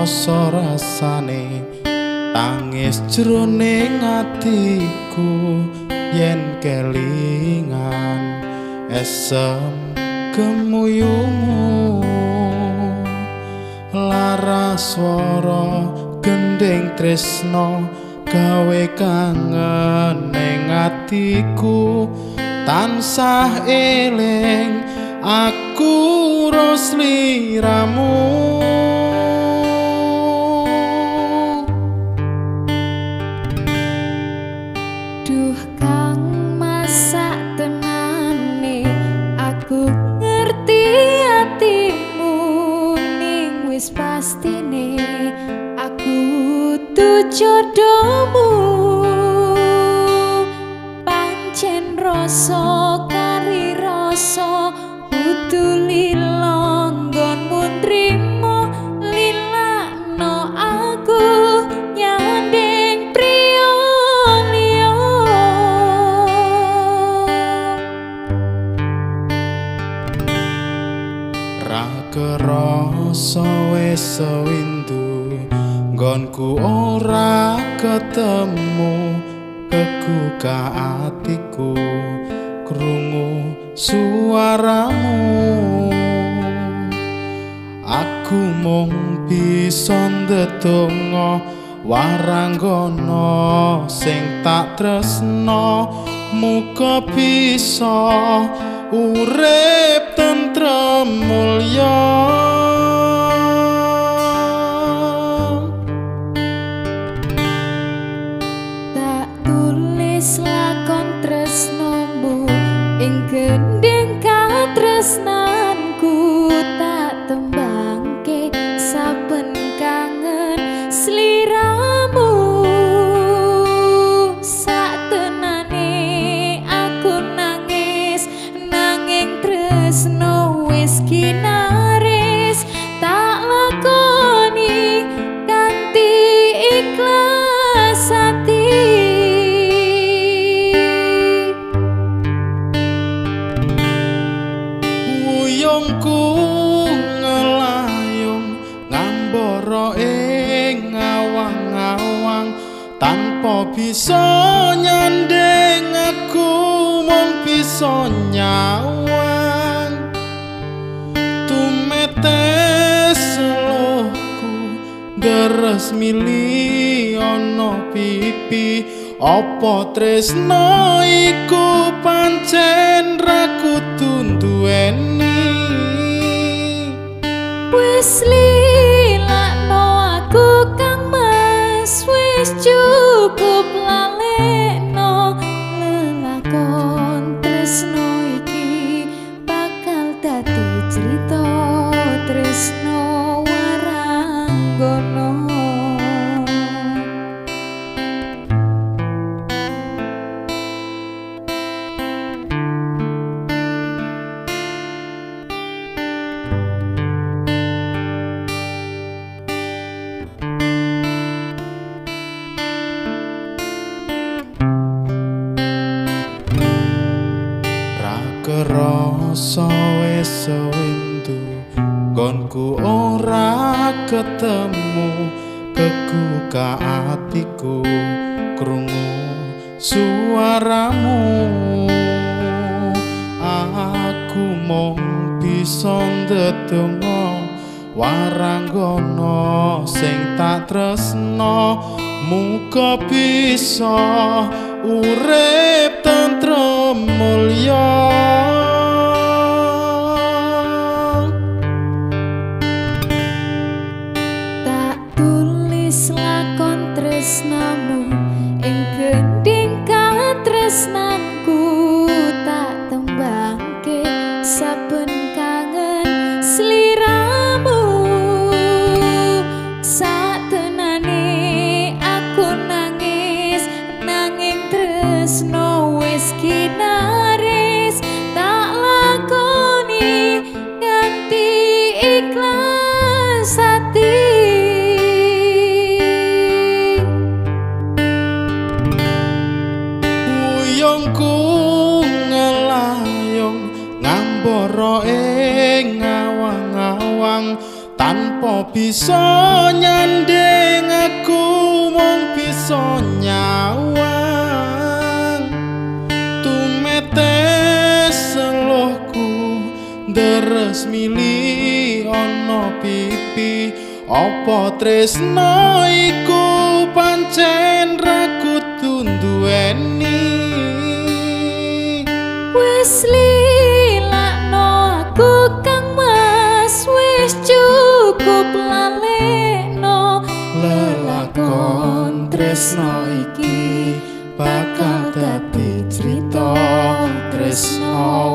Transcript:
krasa rasane tangis jroning atiku yen kelingan esem gemuyumu. Lara swara gending tresno gawe kangen ning atiku, tansah eling aku ro sliramu. Duh kang masak tenane aku ngerti atimu, ning wis pastine aku jodohmu. Pancen rasa kari rasa kudu lila nggonmu nrimo, lilakno aku nyanding priya liya. Ra kerasa wis sewindu nggonku ora ketemu, keguka atiku krungu suaramu. Aku mung bisa ndedonga waranggono sing tak tresno, muga bisa urip tentrem mulya. Lakon tresnomu ing gending katresnanku, tak tembangke saben kangen sliramu. Saktenane aku nangis nanging tresno wis kinaris, tak lakoni kanthi ikhlas ati. Wuyungku ngelayung ngambara ing awang-awang, tanpa bisa nyanding aku mung bisa nyawang. Tumetes seluhku deres mili ana pipi, apa tresno iku pancen ra kudu nduweni. Wis lilakno aku kang mas, wis cukup lalekno lelakon tresno iki bakal dadi crita tresno waranggono. Kerasa wis sewindu nggonku ora ketemu, keguka atiku krungu suaramu. Aku mung bisa ndedonga waranggono sing tak tresno, muga bisa urip tentrem mulya. Tak tulis lakon tresnamu ing gending katresnanku, tak tembangke saben kangen sliramu. Saktenane aku nangis nanging tresno wis kinaris, tak lakoni nganti ikhlas ati. Wuyungku ngelayung ngambara ing awang-awang, tanpa bisa nyanding iso nyawang. Tumete seluhku deres mili ana pipi. Apa tresno iku pancen ra kudu nduweni? Wis lilakno aku Kang Mas, wis cukup lalekno. Lelakon tresno iki bakal dadi crita. Tresno